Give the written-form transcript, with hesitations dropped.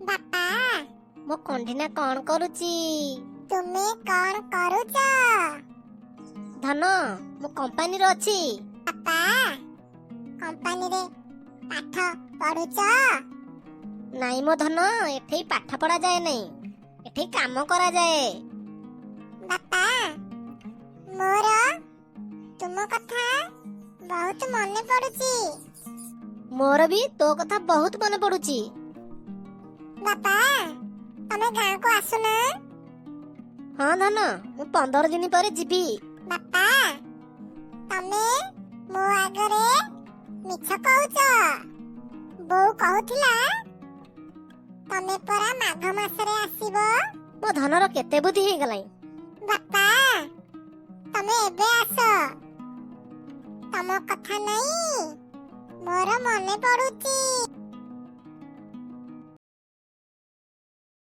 ବାପା, ମୋ କଣ୍ଢିନା କଣ କରୁଛି? ତୁମେ କଣ କରୁଛ? ଧନ, ମୁଁ କମ୍ପାନୀରେ ଅଛି। ବାପା, କମ୍ପାନୀରେ ପାଠ ପଢୁଛ? ନାଇଁ ମୋ ଧନ, ଏଠି ପାଠ ପଢା ଯାଏ ନାହିଁ, ଏଠି କାମ କରାଯାଏ। ବାପା, ମୋର ତୁମ କଥା ବହୁତ ମନେ ପଡୁଛି। ମୋର ବି ତୋ କଥା ବହୁତ ମନେ ପଡୁଛି। ବାପା, ତମେ ଗାଁକୁ ଆସୁନ। ହଁ ଧନ, ମୁଁ 15 ଦିନ ପରେ ଯିବି। ବାପା, ତମେ ମୋ ଆଗରେ ମିଛ କହୁଛ। ବୋଉ କହୁଥିଲା ତମେ ପରା ମାଘ ମାସରେ ଆସିବ। ମୋ ଧନର କେତେ ବୁଦ୍ଧି ହେଇଗଲାଣି। ବାପା, ତମେ ଏବେ ଆସ। ତମ କଥା ନାଇଁ ମୋର ମନେ ପଡୁଛି।